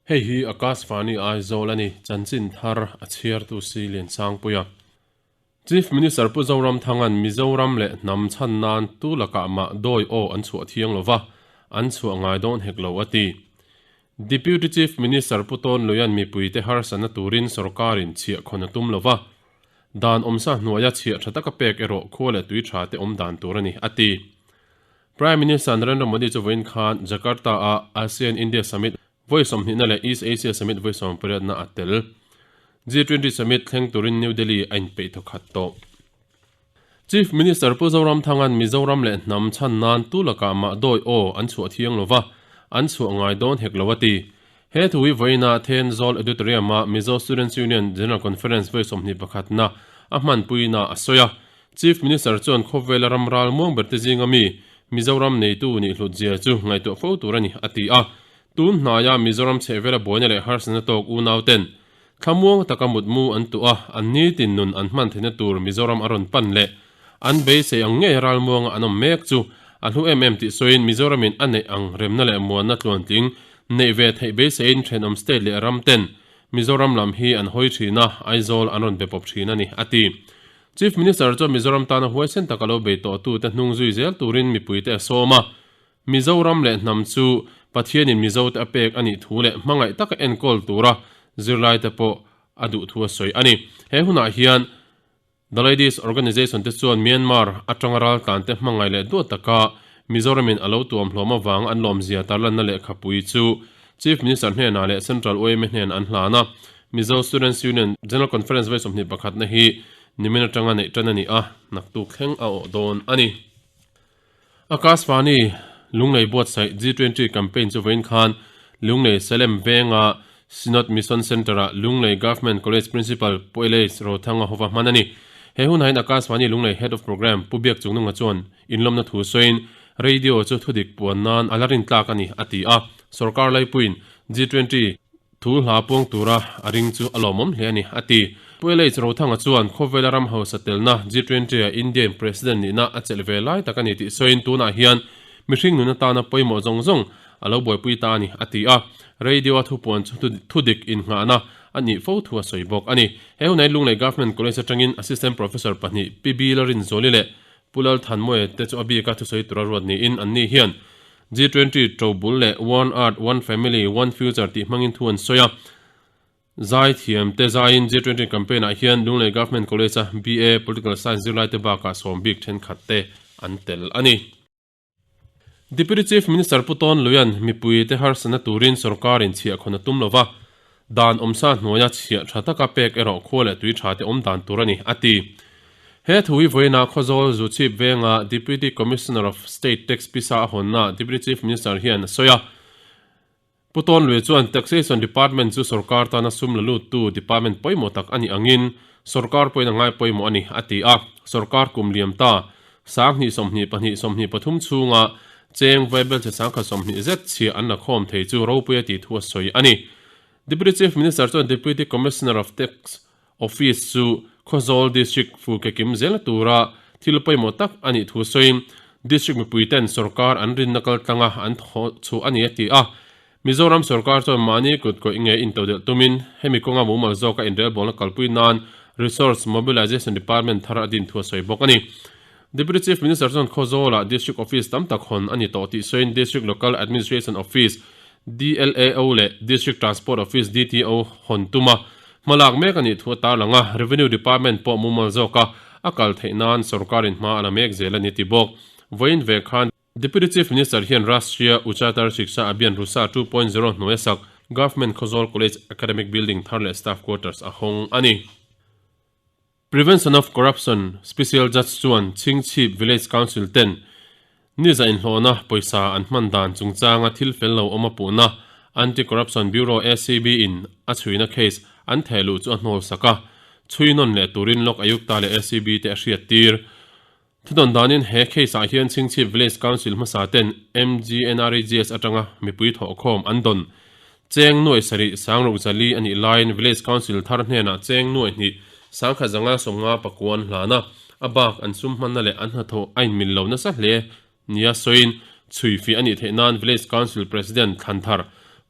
Hei hi Akashvani Aizawl a ni, chanchin thar a chhiartu si Liansangpuia. Chief Minister Pu Zoramthanga'n Mizoram leh hnam chhan nan tu lakah mah dawi aw an chhuah thiang lo va, an chhuah ngai dawn hek lo a ti. Deputy Chief Minister Pu Tawn Luia'n mipuite harsatna turin sorkarin chhiah khawn a tum lo va, dan awmsa hnuaia chhiah tha taka pek erawh khua leh tui tha te awm dan tur a ni, a ti. Prime Minister Narendra Modi chu vawiin khan Jakarta-a ASEAN-India Summit vawi sawmhnihna leh East Asia Summit vawi sawmpariatna a tel. G20 Summit thleng turin New Delhi a inpeih thawkhat tawh. Chief Minister Pu Zoramthanga'n Mizoram leh hnam chhan nan tu lakah mah dawi aw an chhuah thiang lo va, an chhuah ngai dawn hek lo a ti. He thu hi vawiina Thenzawl Auditorium-a Mizo Students Union General Conference vawi sawmhnih pakhatna a hmanpuina a sawi a. Chief Minister chuan khawvela ram ral muang berte zinga mi Mizoram neitu nih hlut zia chu ngaihtuah fo tur a ni, a ti a. Tun hnaia Mizoram chhehvela buaina leh harsatna tawk unauten thlamuang taka mutmu an tuh a, an nitin nun an hman theihna tur Mizoram a rawn pan leh an beisei ang ngei ralmuanga an awm mek chu a hlu em em tih sawiin Mizoramin a neih ang remna leh muanna tluantling neih ve theih beiseiin thenawm state leh ramten Mizoram lam hi an hawi thin a, Aizawl an rawn be pawp thin a ni, a ti. Chief Minister chuan Mizoram tana huaisen taka lo bei tawhtute hnung zui zel turin mipuite a sawm a, Mizoram leh hnam chu Pathianin Mizote a pek a nih thu leh hmangaih taka enkawl tura zirlaite pawh a duh thu a sawi a ni. He hunah hian The Ladies Organisation te chuan Myanmar atanga raltlante hmangaih leh duat taka Mizoramin a lo tuam hlawm avanga an lawmzia tarlanna lehkhapui chu Chief Minister hnenah leh Central yma hnenah an hlan a. Mizo Students Union General Conference vawi sawmhnih pakhatna hi nimin atanga neih tan a ni a, naktuk thleng a awh dawn a ni. Akashvani Lunglei buatsaih G20 campaign chu vawiin khan Lunglei Salem venga Synod Mission Centre-ah Lunglei Government College Principal Pu Elais Rothanga hova hman a ni. He hunah hian Akashvani Lunglei Head of Programme Pu Biakchungnunga chuan inlawmna thu sawiin radio chu thudik puan nan a la rintlak a ni a ti a. Sorkar laipuiin G20 Thu hla puang tura a ring chu a lawmawm hle a ni, a ti. Pu LH Rothanga chuan khawvela ram hausa telna G20-a Indian President nihna a chelh ve lai tak a ni tih sawiin tunah hian mihring nun atana pawimawh zawng zawng a lo buaipui ta a ni, a ti a. Radio-a thupuan chu thudik innghahna a nih fo thu a sawi bawk a ni. He hunah hian Lunglei Government College atangin Assistant Professor pahnih Pi B Larinzawli leh Pu Lalthanmawia te chu a bika thusawi tura ruat niin anni hian G20 ṭobul leh One Earth, One Family, One Future tih hmangin thu an sawi a. Zaithiam te zaiin G20 campaign ah hian Lunglei Government College a BA Political Science zirlaite bakah sawm bik thenkhat te an tel a ni. Deputy Chief Minister Pu Tawn Luia'n mipui te harsatna turin sorkarin chhiah khawn a tum lova, Dan awmsa hnuaia chhiah tha taka pek erawh khua leh tui tha te awm dan tur a ni, a ti. He thu hi vawiina Khawzawl Zuchhip venga Deputy Commissioner of State Tax pisa a hawnna Deputy Chief Minister hian a sawi a. Pu Tawnlui chuan Taxation Department chu sorkar tana sum la luttu department pawimawh tak a nih angin sorkar pawhin a ngai pawimawh a ni, a ti a. Sorkar kum liam ta 2 20 2 23 chhunga cheng vaibelchhe sangkhat 20 zet chhiah an la khawm thei chu ropui a tih thu a sawi a ni. Deputy Chief Minister chuan Deputy Commissioner of Tax Office chu Khawzawl District fu ke kim zel tura thil pawimawh tak a nih thu sawiin District mipuiten sorkar an rinna kaltlanga an thawh chhuah a ni a ti a. Mizoram sorkar chuan mahni kut kawih nge intodelh tumin hemi kawnga mumal zawka inrelbawlna kalpui nan Resource Mobilization Department thar a din thu a sawi bawk a ni. Deputy Chief Minister chuan Khawzawlah District Office tam tak hawn a ni tawh tih sawiin District Local Administration Office, DLAO, leh District Transport Office, DTO, hawn tuma hmalak mek a nih thu a tarlang a, Revenue Department pawh mumal zawka a kal theih nan sorkarin hma a la mek zel a ni ti bawk. Vawiin ve khan Deputy Chief Minister hian Rashtriya Uchatar Shiksha Abhiyan Rusa 2.0 hnuaia sak Government Khawzawl College Academic Building thar leh Staff Quarters a hawng a ni. Prevention of Corruption Special Judge chuan Chhingchhip Village Council ten niza inhlawhna pawisa an hman dan chungchanga thil fel lo awm a puhna Anti-Corruption Bureau, ACB, in a chhuina case an theh luh chu a hnawl sak a, chhui nawn leh turin Lok Ayukta leh ACB te a hriattir. Thudawn danin he case ah hian Chhingchhip Village Council hmasa ten MGNREGS atanga mipui thawhkhawm an dawn. Cheng nuai sarih sangruk zali a nih laiin Village Council thar hnenah cheng nuai hnih sangkhat zanga sawmnga pakua an hlan a, a bak an sum hmanna leh an hnathawh a inmil lo nasa hle nia sawiin chhuifiah a nih theih nan Village Council President Thlanthar.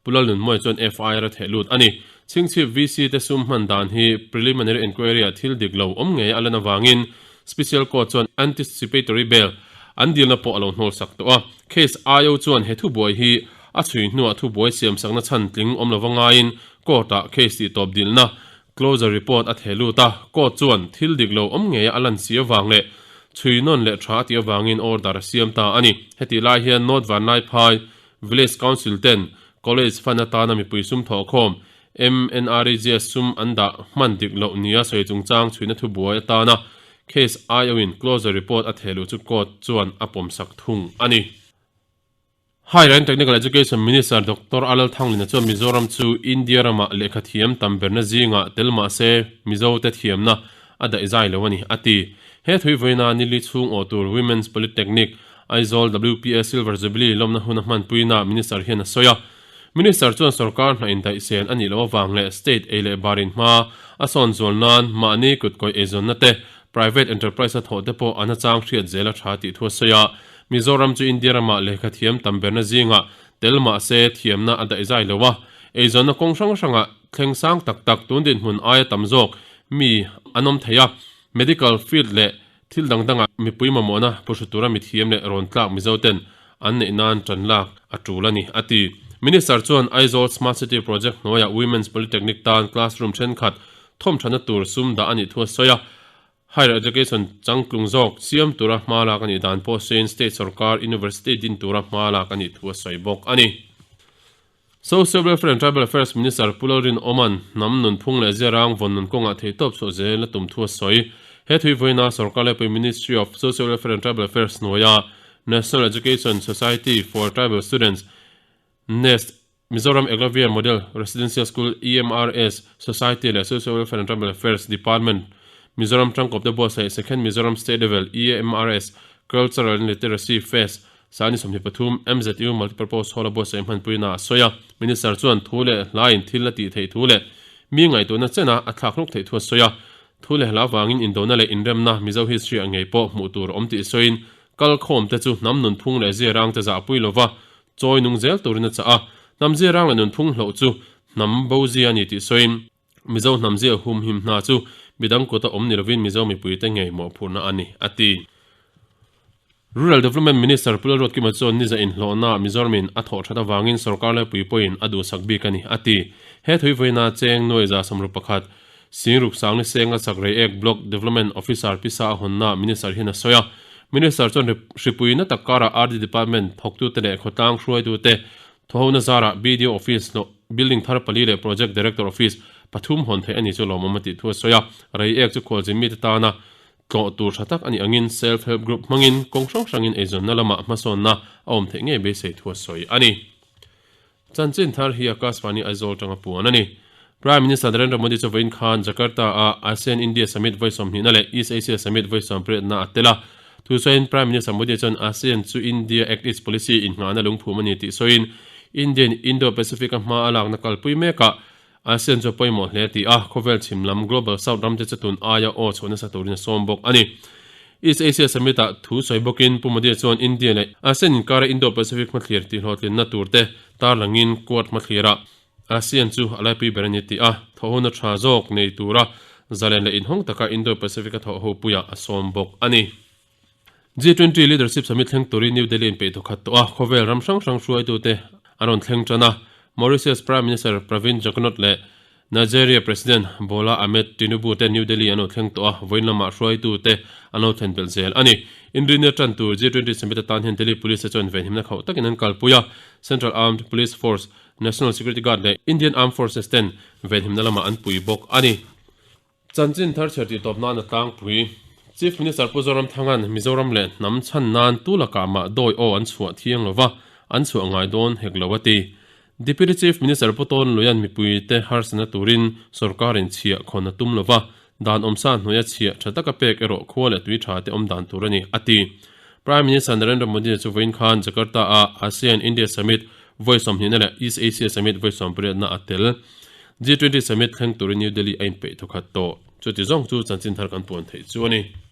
Pu Lalnunmawia chuan FIR a theh lut a ni. Chhingchhip VC te sum hman dan hi preliminary enquiry ah thil dik lo awm ngei a lan avangin Special Court chuan anticipatory bail an dilna pawh a lo hnawl sak tawh a. Case IO chuan he thubuai hi a chhui hnuah thubuai siamsakna chhan tling awm lova ngaiin court-ah case tihtawp dilna closure report a theh lut a. Court chuan thil dik lo awm ngei a lan si avang leh chhui nawn leh tha a tih avangin order a siam ta a ni. Hetih lai hian North Vanlaiphai Village Council ten College fund atana mipui sum thawhkhawm MNREGS sum an dah hman dik loh nia sawi chungchang chhuina thubuai atana case IO in closure report a theh luh chu court chuan a pawmsak thung a ni. Higher and Technical Education Minister Doctor Alal Thanglina chuan Mizoram chu India ramah lehkha thiam tam berna zingah tel mah se Mizote thiamna a daih zai lo a ni, a ti. He thui vawiina nili chhung awh tur Women's Polytechnic, Aizawl WPA Silver Jubilee lawmna hun a hmanpuina Minister hian a sawi a. Minister chuan sorkar hna indaihsen a nih loh avang leh state ei leh bar inhma a sawn zual nan mahni kutkawih eizawnna te, private enterprise a thawh te pawh a nachang hriat zel a tha tih thu a sawi a. Mizoram chu India ramah lehkha thiam tam berna zingah tel mah se thiamna a daihzai lo a, eizawnna kawng hrang hrangah thleng sang tak tak tun dinhmun aia tam zawk mi an awm thei a, medical field leh Thil dang dangah mipui mamawhna puhru tura mithiam leh rawn tlak Mizoten an neih nan tan lak a tul a ni, a ti. Minister chuan Aizawl Smart City Project hnuaiah Women's Polytechnic tan classroom thenkhat thawmthatna tur sum dah a nih thu a sawi a. Higher Education changtlung zawk siam tura hma lak a nih dan pawh sawiin state sorkar university din tura hma lak a nih thu a sawi bawk a ni. Social Welfare and Tribal Affairs Minister Pu Lalrin Awman hnam nunphung leh ziarang vawn nun kawngah theihtawp chhuah zel a tum thu a sawi. He thui vawiina sorkar lepui Ministry of Social Welfare and Tribal Affairs hnuaia National Education Society for Tribal Students, NEST, Mizoram Eklavya Model Residential School, EMRS, Society leh Social Welfare and Tribal Affairs Department, Mizoram tangkawpte buatsaih Second Mizoram State Level EMRS Cultural and Literacy Fest Sani 23, MZU Multipurpose Hall a buatsaih hmanpuina a sawi a. Minister chuan thu leh hlain thil a tih theih thu leh mi ngaihtuahna chena a thlak hlawk theih thu a sawi a. Thu leh hla vangin indona leh inremna Mizo history ah ngei pawh hmuh tur a awm tih sawiin kalkhawm te chu hnam nunphung leh ziarang te zahpui lova chawi nung zel turin a chah a. Hnam ziarang leh nunphung hloh chu hnam bozia a ni tih sawiin Mizo hnam zia humhim hna chu midang kut a awm ni lovin Mizo mipuite ngei mawhphurhna a ni, a ti. Rural Development Minister Pu Lalruatkima chuan niza inhlawhna Mizoramin a thawh that avangin sorkar laipui pawhin a duhsak bik a ni, a ti. He thuivawiina cheng nuai 161, Singruk Sangli Senga chak Reiek Block Development Officer pisa a hawnna Minister hian a sawi a. Minister chuan hripui na tak karah RD Department thawktute leh khawtlang hruaitute Thawhona zarah BDO Office hlawh Building thar pali leh Project Director Office pathum hawn theih a ni chu lawmawm a tih thu a sawi a. Reiek chu khualzin mite tana tlawh tur tha tak a nih angin Self Help Group hmangin kawng hrang hrangin eizawnna lamah hmasawnna a awm theih ngei beisei thu a sawi a ni. Chanchin thar hi Akashvani Aizawl tanga puan a ni. Prime Minister Narendra Modi chu vawiin khan Jakarta-a ASEAN-India Summit vawi sawmhnihna leh East Asia Summit vawi sawmpariatna a tel a. Thusawiin Prime Minister Modi chuan ASEAN chu India Act East Policy innghahna lungphum a ni tih sawiin Indian Indo-Pacific-a hma a lakna kalpui mekah ASEAN chu a pawimawh hle tih a, khawvel chhim lam Global South ramte chu tun aia aw chhuah nasa turin a sawm bawk a ni. East Asia Summit-ah thu sawi bawkin Pu Modi chuan India leh ASEAN inkara Indo-Pacific hmathlir tihhlawhtlinna turte tarlangin Quad hmathlirah ASEAN chu a laipui ber a ni tih a thawhhona tha zawk nei tura zalen leh inhawng taka Indo-Pacific a thawh hopuiah a sawm bawk a ni. G20 Leadership Summit thleng turin New Delhi in peih thawkhat tawh a, khawvel ram hrang hrang hruaitute an rawn thleng tan a. Mauritius Prime Minister Pravind Jugnauth leh Nigeria President Bola Ahmed Tinubu te New Delhi an lo thleng tawh a, vawiin lamah hruaitute an lo thlen belh zel a ni. Inrinnia tan tur G20 Summit atan hian Delhi Police te chuan venhimna khauh takin an kalpui a, Central Armed Police Force, National Security Guard leh Indian Armed Forces ten venhimna lamah an pui bawk a ni. Chanchin thar chhiar tih tawp nan a tlangpui. Chief Minister Pu Zoramthanga'n Mizoram leh hnam chhan nan tu lakah mah dawi aw an chhuah thiang lo va, an chhuah ngai dawn hek lo a ti. Deputy Chief Minister Pu Tawn Luia'n mipuite harsatna turin sorkarin chhiah khawn a tum lo va, dan awmsa hnuaia chhiah tha taka pek erawh khua leh tui tha te awm dan tur a ni, a ti. Prime Minister Narendra Modi chu vawiin khan Jakarta-a ASEAN-India Summit vawi sawmhnihna leh East Asia Summit vawi sawmpariatna a tel. G20 Summit thleng turin New Delhi a inpeih thawkhat tawh. Chuti zawng chu chanchin thar kan puan theih chu a ni.